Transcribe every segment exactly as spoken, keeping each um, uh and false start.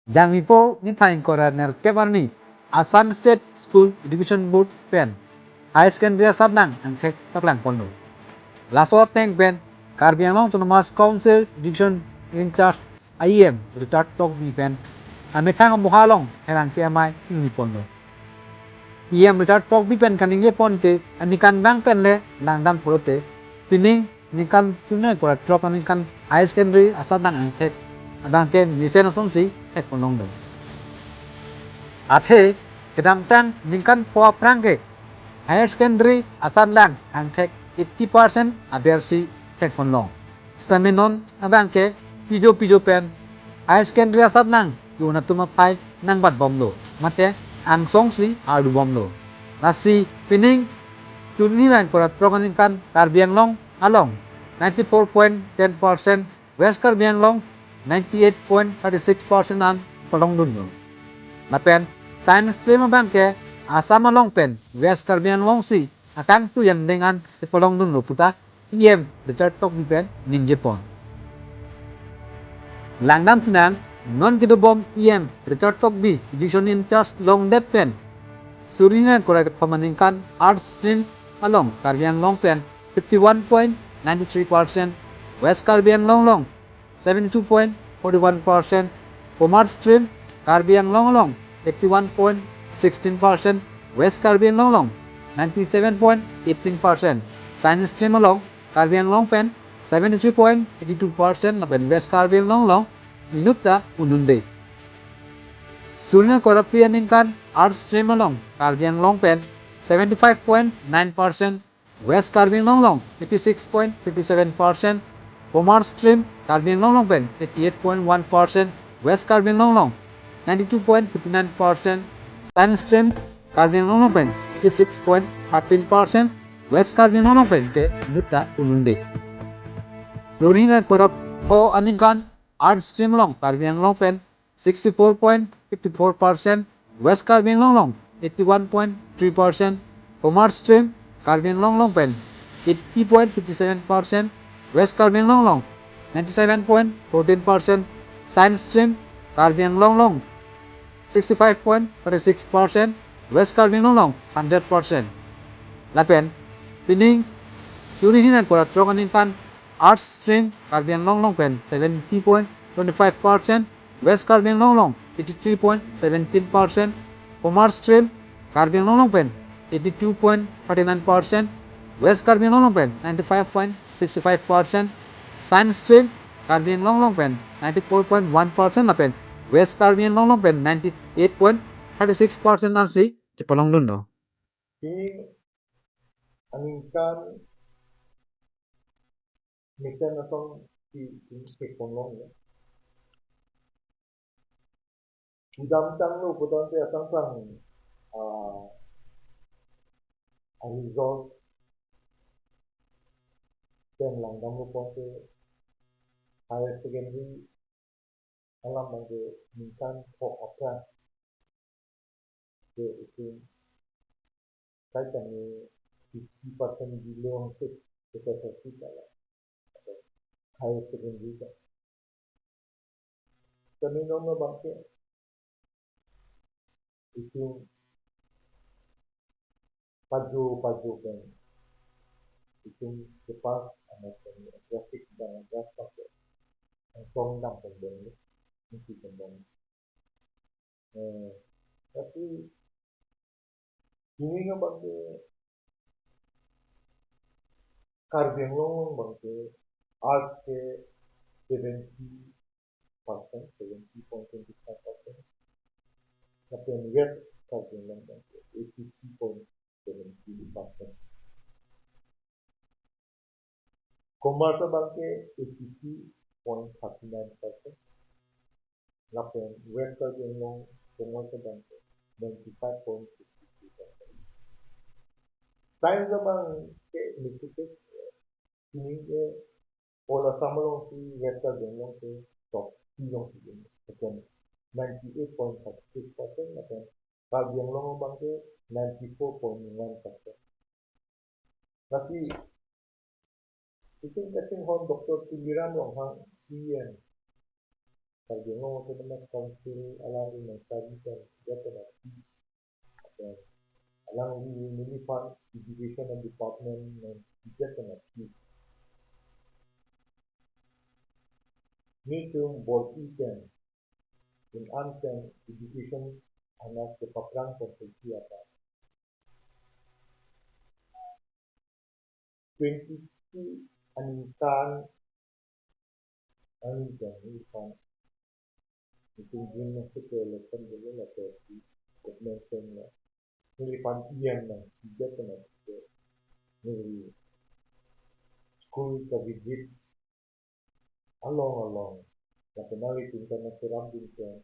Jangmipo niphai ingkoi ra nerkep arni Assam State School Education Board pen Higher Secondary asatnang angthek paklang ponlo. Laso ateng pen Karbi Anglong Autonomous Council Education in-charge E M Richard Tokbi pen amethang amoha along pherangke amei ingni ponlo. E M Richard Tokbi pen kaningje pon te aningkanvang pen le langdam pulote, pining ningkan suri ingkoi ra throk aningkan Higher Secondary asatnang angthek abangke mesen asonsi thek ponlonglo. Athe kedamtang ningkan pho aphrang ke Higher Secondary asatnang angthek eighty percent abersi thek ponlong. Sitame non abangke pijo pijo pen Higher Secondary asatnang yo-un atum aphai nangbatbomlo, mate angsongsi ardubomlo. Lasi pining suri ingkoi ra throk aningkan Karbi Anglong along ninety-four point ten percent, West Karbi Anglong ninety-eight point thirty-six percent an palongdunlo. Lapen Science stream abangke Assam along pen West Karbi Anglong si akangtui angdeng an palongdunlo puta E M Richard Tokbi pen ningje pon. Langdam sinang, non kedobom E M Richard Tokbi Education in-charge longdet pen suri ingkoi ra kethom aningkan Arts stream along Karbi Anglong pen fifty-one point nine three percent, West Karbi Anglong along seventy-two point forty-one percent, Commerce stream Karbi Anglong along eighty-one point sixteen percent, West Karbi Anglong along ninety-seven point eighteen percent, Science stream along Karbi Anglong pen seventy-three point eighty-two percent lapen West Karbi Anglong along inutta un-unde. Suri ingkoi ra phli aningkan Arts stream along Karbi Anglong pen seventy-five point nine percent, West Karbi Anglong along eighty-six point fifty-seven percent, Commerce stream Karbi Anglong along pen eighty-eight point one percent, West Karbi Anglong along ninety-two point fifty-nine percent, Science stream Karbi Anglong along pen eighty-six point thirteen percent, West Karbi Anglong along pen ke inutta un-unde. Suri ingkoi ra pho aningkan Arts stream along Karbi Anglong pen sixty-four point fifty-four percent, West Karbi Anglong along eighty-one point three percent, Commerce stream Karbi Anglong along pen eighty point fifty-seven percent, West Karbi Anglong along ninety-seven point fourteen percent, Science stream Karbi Anglong along sixty-five point thirty-six percent, West Karbi Anglong along hundred percent. Lapen pining suri ingkoi ra throk aningkan Arts stream Karbi Anglong along pen seventy point twenty-five percent, West Karbi Anglong along eighty-three point seventeen percent, Commerce stream Karbi Anglong along pen eighty-two point thirty-nine percent, West Karbi Anglong along pen ninety-five point sixty-five percent, Science stream Karbi Anglong along pen ninety-four point one percent lapen West Karbi Anglong along pen ninety-eight point thirty-six percent ansi chepalongdunlo. Ke aningkan mesen asonsi thek ponlong ya. Kedamtang lo pudamte asang sang, ah, a-result pen langdamlo pulote Higher Secondary alam abangke ningkan pho aphrang ke itum kaitangni fifty percent below hangsit ke S S L C kala. Higher Secondary ka. Kami nono abangke itum pajo pajo pen itum kepass amat kami traffic dan gas pakai. Angsong dam pembon, isi pembon. Eh, tapi ini abangke Karbi Anglong abangke Arts ke seventy percent, seventy point twenty-five percent. Lapen West Karbi Anglong abangke eighty-three point seventy percent. Commerce abangke eighty-three point thirty-nine percent. Lapen West Karbi Anglong Commerce abangke ninety-five point sixty-three percent. Science abangke nikutik ini ke all Assam alongsi West Karbi Anglong ke top three alongsi, second ninety-eight point thirty-six percent, lapen Karbi Anglong abangke ninety-four point one percent. Lasi itum kasinghon Doctor Tuliram Ronghang E M Karbi Anglong Autonomous Council alangli nangkari pen jat pen api, pen alangli neliphan education department nangkari jat pen api. Nelitum bor-i pen, un-an pen education anat kepaprang konfesi apa. Twenty-two aningkan, aningkan, aningkan. Nelitum June masuk ke election dulu lah, ke government sen lah. Neliphan E M nangkari jat pen api, neli school kavisit along along, lapen nelitum ta nangserapdun pen,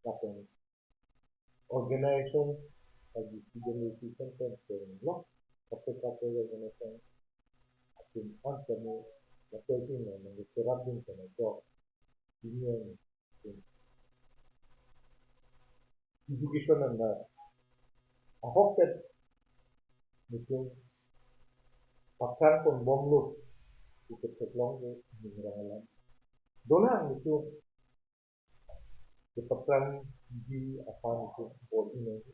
lapen organization, lagi student association pen pen lo, kaprek kaprek organization atum an kami, lapen atum nang nangserapdun pen ajok, ini yang education anat ahok pen nelitum paprang ponbomlo pu ketheklong ke ning rang alam. Dolang nelitum kepaprangji aphan nelitum bor-i nang.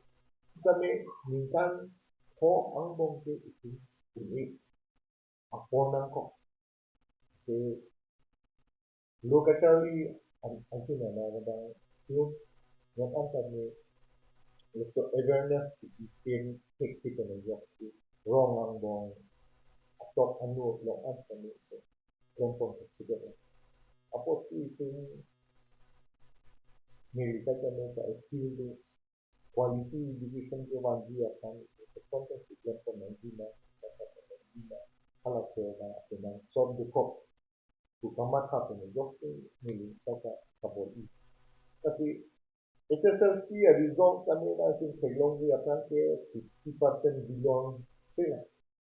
Tame ningkan pho angbong ke itum un-e apor nangkok. Ke lo kacharli an, ansi nana kadang tum, non an tame laso awareness itum thekthek pen ajok ke rong angbong, atok anu, long an tame klempon thekthek. Apotsi itum neli kacharli ta appeal do, quality education kevanji aphan, itum kosonsi klempon nangji ma, klempon nangji ma, hala ke na, ke nang son dokok pu kamatha pen ajok ke neli ta kabor-i. Tapi H S L C aresult kami nangtum theklongji aphrang ke fifty percent below si la.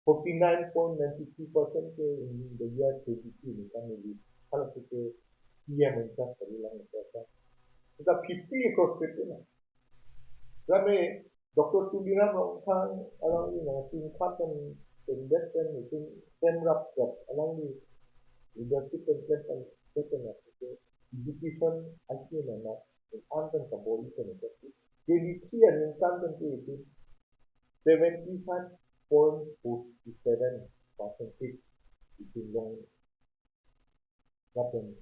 Forty-nine point nine three percent ke in the year twenty-two ni kami di. Hala ke E M in charge kali lang itu apa. Kita fifty across fifty na. Kami Doctor Tuliram Ronghang alangli nangtum khat pen pen det pen nelitum pen rap rap alangli leadership pen pen pen pen pen pen education aiki nana an pen kabor-i pen pen. Twenty-three aningkan pen ke itum seventy-five point forty-seven percentage itum long, lapen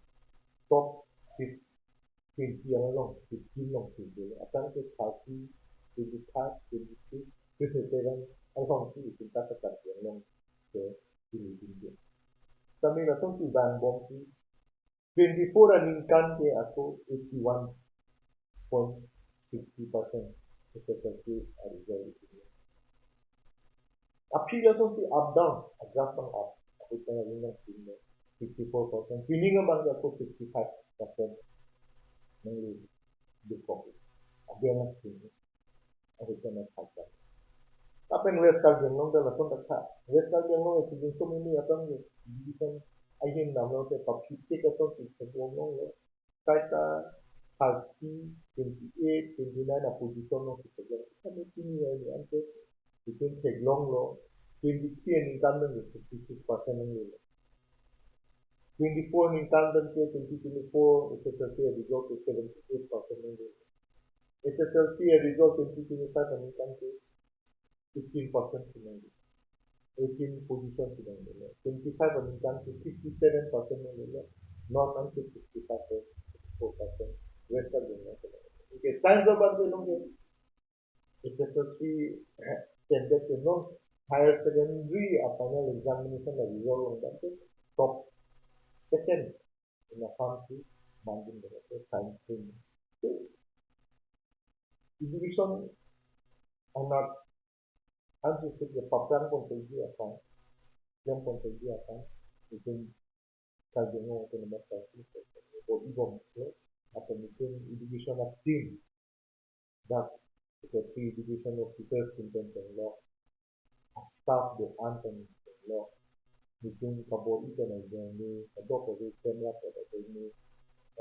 top fif-, twenty along, fifteen along itum. Aphrang ke thirty, twenty-five, twenty-six, twenty-seven along si itum ta Karbi Anglong ke itum itum. Tame lasonsi vangbomsi twenty-four aningkan ke ako eighty-one point sixty percent H S L C aresult. Aphi lasonsi up down, a graph bang up, ako tengah ringan sini fifty-four percent, pini ngamang ke ako fifty-five percent nangli dokok. Abang sini. Ahut kana thakta. Lapen West Karbi Anglong ta lason ta tha. West Karbi Anglong isi jingso mimi aphrang ke division ahin namlo te paphite ka son ti theklonglo. Kaita thirty, twenty-eight, twenty-nine a position lo si theklong. Kami pini ya ini ante itum theklonglo. Twenty-three aningkan nang fifty-six percent nanglo. Twenty-four aningkan pen ke twenty twenty-four H S L C aresult ke seventy-eight percent nanglo. H S L C aresult twenty twenty-five aningkan ke fifteen percent si nanglo. Eighteen position si nanglo. Twenty-five aningkan ke fifty-seven percent nanglo. Non an ke fifty-five point four percent. West Karbi Anglong. Okay, science abang ke nong ke H S L C candidate ke non higher secondary a final examination aresult along dam ke top second in a farm to manjin de science stream. Education anat ansi sik ke paprang ponthekji aphan, klem ponthekji aphan, itum Karbi Anglong Autonomous Council, ko ibom ke, atau mungkin education a team, dak secretary education officers atum pen pen lo, staff do-an pen pen lo, nelitum kabor-i pen ajoine, kadokave camera pen ajoine,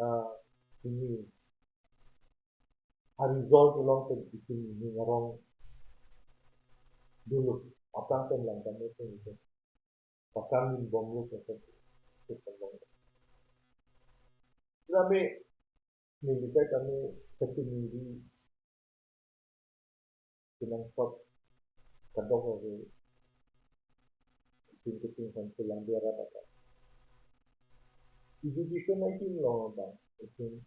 ah, ini aresult along pen itum ning arong dolo, aphrang pen lang kami pen itum paprang ning bomlo pen pen pen pen long. Tetapi neli kai kami ketuniri pinang sot kadok ave, ting keting kan selang dia rata. Education ai tin lo bang, ting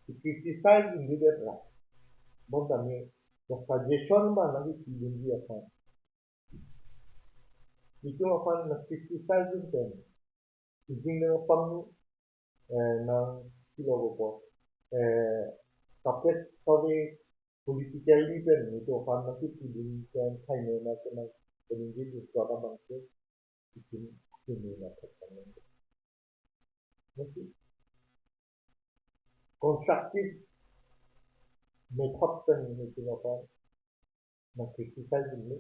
criticize in the right. Bonta me, the suggestion ma nangkepidun dia kan. Itum aphan nang criticize pen. Ijing nang pang, eh, nang silo bobo. Eh, tapet tawi politically pen itum aphan nangkepidun pen thaino na kenang peninggi di suara bangke. Itum sini na thek nang. Mesti constructive method pen itum aphan nang criticize ni.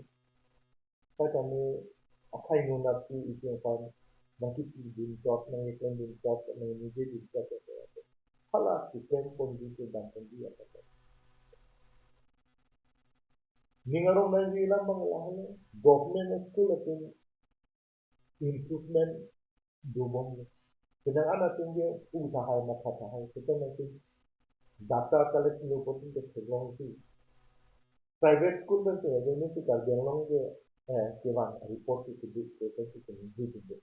Sai kami akhai ngunat si itum aphan nangkepidun chot, nangkeklem-dun chot, nangkeklem-dun chot. Hala keklem ponji, kedam ponji apa. Ning arong nangji alam bang lahai government school atum improvement dobom. Penang an atum ke pu tahai, matha tahai, seta atum data collect lo potin ke theklong si. Private school pen se, ajo ni si Karbi Anglong ke, eh, kevan report si kedu, ke kan si kedu, kedu.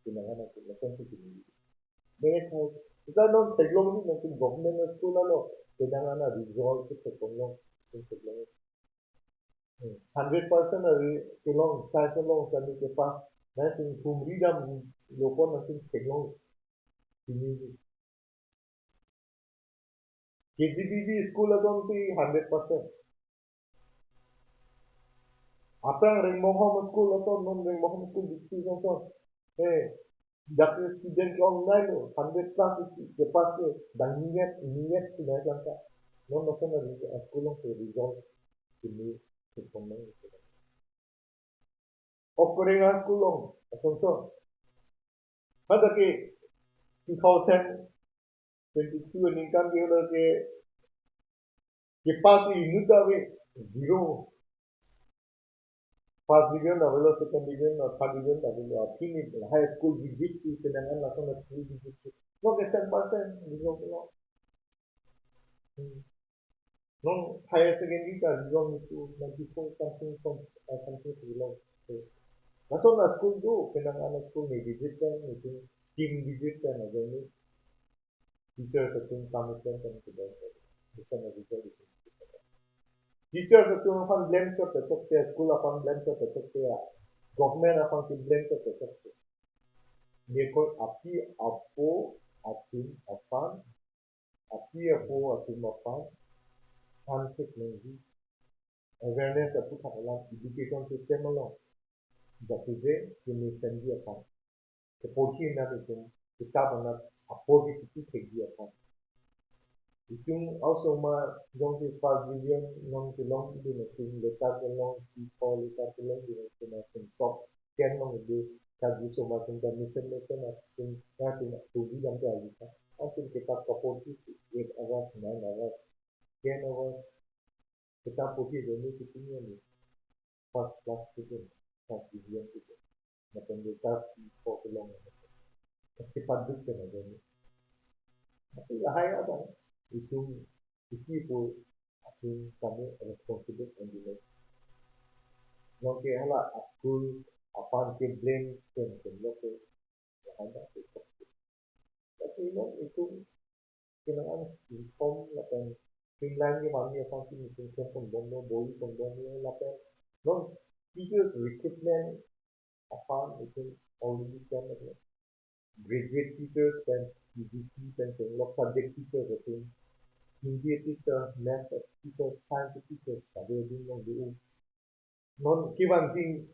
Penang an atum, kan si kedu. Mere khai, kita non theklong ni, non government school alo, penang an result si theklong, theklong. Hundred percent ari kelong, science along sami ke pass. Na sing humri dam lo pon na sing theklong. Ini K G B V school ason si hundred percent. Aphrang Rengmohom school ason, non Rengmohom school dikti ason. Eh, dak student online lo, hundred plus isi, ke pass ke, dang niat, niat si nai langka. Non national school along ke result, ini, ke pon nang. Opening school along, ason ason. Hadak ke two thousand twenty-two aningkan ke udah ke, ke pass inut ave, zero. First division avelo, second division, third division avelo, aphi ni high school visit si, penang an langsung school visit si. No ke cent percent, result lo. Hmm. Non higher secondary ta result itu ninety-four something, some, uh, something si lo. So, laso na school do, penang an school ni visit pen, ni team visit pen aja ni. Teachers atum kam pen pen ke dai. Bisa na result itu. Teachers atum aphan blame ke petok ke, school aphan blame ke petok ke, government aphan ke blame ke petok ke. Mirkoi api apo atum aphan, api apo atum aphan, antik nangji awareness aputhak alam education system along. Jati je kini sendi aphan. Keporhi na itum, kitab anat apor ke titi thekji aphan. Itum osomar jongsi first division along kelongdun atum, letter kelong, si po letter kelongdun atum, atum top ten along dun, kagi osomar atum ta mesen mesen atum, ya atum tubi dam ke alita. Atum kitab kaporhi si eight hours, nine hours, ten hours. Kitab porhi ajoine kitum ya ni first class student, first division student. Lapen letter si po kelong. Achipaduk pen ajoine. Achi lahai abang, itum isi po atum kami responsible and delay. Nonke hala school aphan ke blame pen pen lo ke, lahai abang ke. Achi non itum kenang an reform lapen streamline ke mami aphan si itum klem ponbomlo, bor-i ponbomlo lapen non teachers recruitment aphan itum already klem lo. Graduate teachers pen, P G T pen, pen lok subject teachers atum, Hindi teacher, maths teacher, science teachers, kave ding long do. Non kevan sing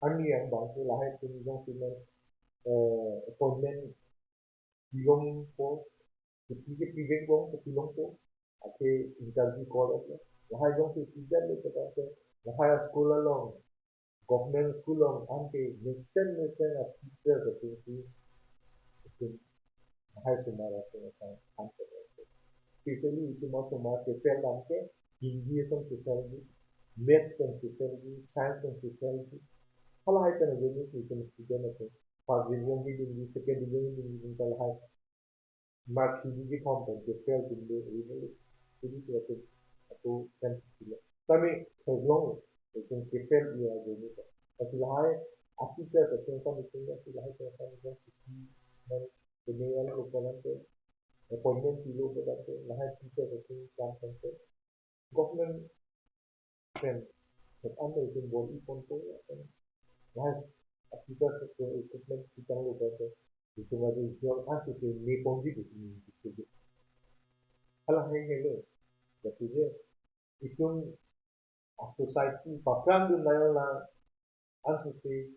ani yang bang ke lahai atum jongsi non, eh, appointment pilongpo, kepi ke pivek bom ke pilongpo, athe interview call et lo. Lahai jongsi pijat le kata ke, lahai school along, government school along, anke mesen mesen a teacher atum si, atum lahai osomar atum aphan, aphan ke. Especially itum osomar ke fail dam ke, Hindi ason si fail di, maths pen si fail di, science pen si fail di. Halahai pen ajoine itum student atum first division kedunji, second division kedunji, pen lahai mark hini kethom pen ke fail dunlo, ri nanglo. Jadi tu atum, atum kan sila. Kami theklong, atum ke fail iya gini. Lasi lahai, a teacher atum kami tung, lasi lahai atum kami tung, siki, man, kenegal lo palan te, appointment pilo palan te, lahai teacher atum kam kan te. Government pen, pen ante itum bor-i ponpo ya, pen lahai a teacher equipment pitanglo pen te, itum adu jor an sese ne ponji itum itum. Hala heng helo, jadi je, itum a society paphrang dun nang la, an sese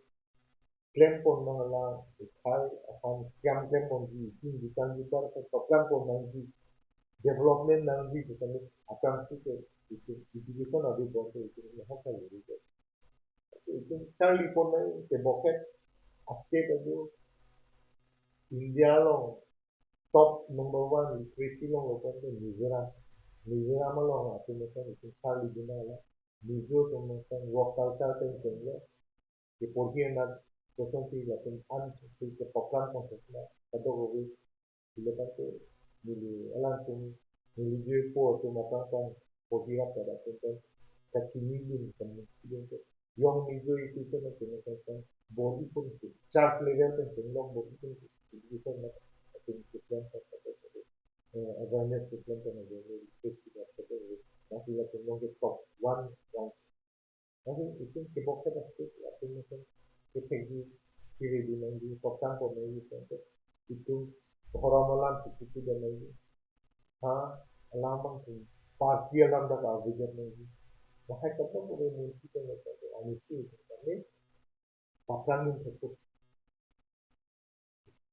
klem pon nang la, ikhai akan kiam klem ponji, itum jutang jutar ke paphrang pon nangji, development nangji, misalnya, akan sese, itum education adu pon te, itum lahai kali ke. Itum charli pon nang ke, bokhet a state adu India along top number one literacy along lo pen ke Mizoram. Mizoram along atum pen itum charli dun nang la. Mizo atum pen work culture pen pen lo. Ke porhi anak kosonsi latum an si ke paphrang pon sosna. Kadokave sila pen ke neli alangtum, neli je po atum aphrang pen porhi rap pada pen pen kachini dun, kamu dun ke. Young Mizo Education Association pen bor-i pon ke, church level pen pen long bor-i pon ke, education na pen ke plan pen pen, eh, awareness ke plan pen pen, festival pen pen, na sila pen long ke top one rank. Lasi itum kebokhet a state atum pen ke thekji, kiri di nangji, paphrang pon nangji pen pen, itum dhorom alam si kiki dan nangji. Ha, alam abang pen party alam dak avijan nangji. Lahai kadokave munsi pen pen ani si kami paphrang dun thekpo.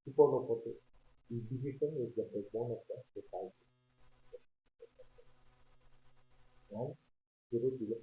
People of the education is the backbone of the society. Right? Zero zero.